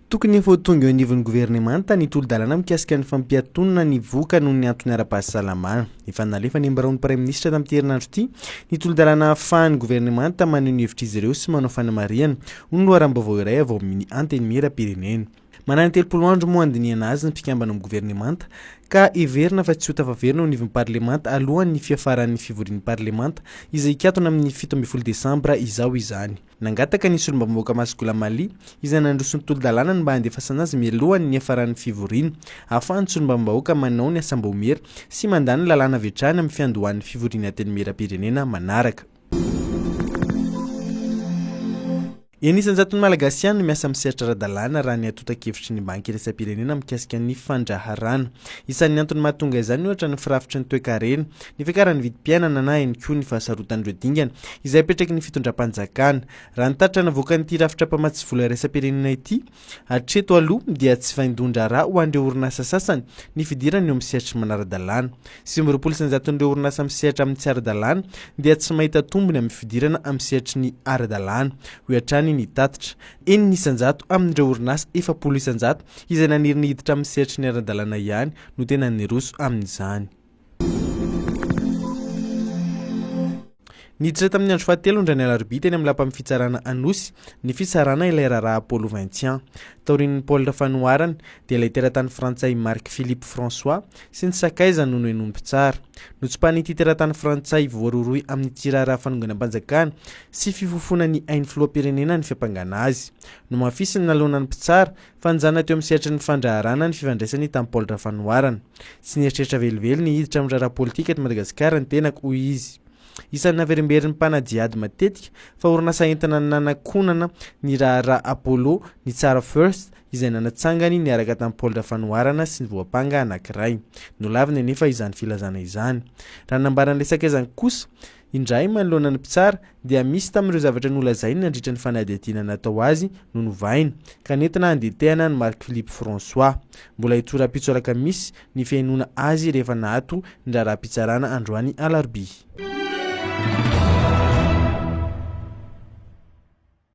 Tokony efa ho tonga eo anivon'ny governemanta ny tolo-dalàna mikasika ny fampiatonana ny vohoka noho ny antony ara-pahasalamana. Efa nalefa any amin'ny biraon'ny Praiminisitra tamin'ity herinandro ity ny tolo-dalàna ahafahan'ny governemanta maneho ny hevitr'izy ireo sy manao fanamarihana, hoy ny loharanom-baovao iray avy ao amin'ny Antenimierampirenena. Manana 30 andro moa handinihana azy ny mpikambana ao amin'ny governemanta ka heverina fa tsy ho tafaverina eo anivon'ny parlemanta alohan'ny fiafaran'ny fivorian'ny parlemanta izay hikatona amin'ny 17 desambra izao izany. Nangataka ny solombavambahoaka Masy Gholamali, izay nandroso ny tolo-dalàna ny mba handefasana azy mialohan'ny niafaran'ny fivoriana, ahafahan'ny solombavambahoaka manao ny asam-baomiera sy mandany ny lalàna avy hatrany amin'ny fiandohan'ny fivorian'ny Antenimierampirenena manaraka. Enina isan-jaton'ny Malagasy ihany no miasa amin'ny sehatra ara-dalàna raha ny antontan-kevitry ny Banky iraisam-pirenena mikasika ny fandraharana. Isan'ny antony mahatonga izany ohatra ny firafitry ny toekarena, ny fiakaran'ny vidim-piainana na ihany koa ny fahasarotan'ireo dingana izay apetraky ny fitondram-panjakana. Raha ny tatitra navoakan'ity rafitra mpamatsy vola iraisam-pirenena ity, hatreto aloha dia tsy vaindohan-draharaha ho an'ireo orinasa sasany ny fidirana eo amin'ny sehatry ny manara-dalàna. 29%-n'ireo orinasa misehatra amin'ny tsy ara-dalàna dia tsy mahita tombony amin'ny fidirana amin'ny sehatry ny ara-dalàna, hoy hatrany ny tatitra. 6% amin'ireo orinasa 40% izay naniry ny hiditra amin'ny sehatry ny ara-dalàna ihany no tena niroso amin'izany. Niditra tamin'ny andro fahatelo indray ny alarobia teny amin'ny lapan'ny fitsarana Anosy ny fitsarana ilay raharaha Apollo 21. Taorian'ny Paul Rafanoharana dia ilay teratany frantsay Marc Philippe François sy ny sakaizany no nohenoin'ny mpitsara. Notsipahin'ity teratany frantsay voarohirohy amin'ity raharaha fanonganam-panjakana sy fifofoana ny ain'ny filoham-pirenena ny fiampangana azy. Nomafisiny nanoloana ny mpitsara fa nijanona teo amin'ny sehatry ny fandraharahana ny fifandraisany tamin'i Paul Rafanoharana. Tsy nieritreritra velively ny hiditra amin'ny raharaha politika eto Madagasikara ny tenako, hoy izy. Isan'ny naverimberin'ny mpanadihady matetika fa orinasa entina nanakonana ny raharaha Apollo ny Tsara First izay nanatsangany niaraka tamin'i Paul Rafanoharana sy ny voampanga anankiray. Nolaviny anefa izany filazana izany. Raha ny nambaran'ilay sakaizany kosa indray manoloana ny mpitsara dia misy tamin'ireo zavatra nolazainy nandritra ny fanadihadiana natao azy no novaina, ka nentina handetehana an'i Marc Philippe François. Mbola hitohy rahampitso alakamisy ny fihainoana azy rehefa naato ny raharaham-pitsarana androany alarobia.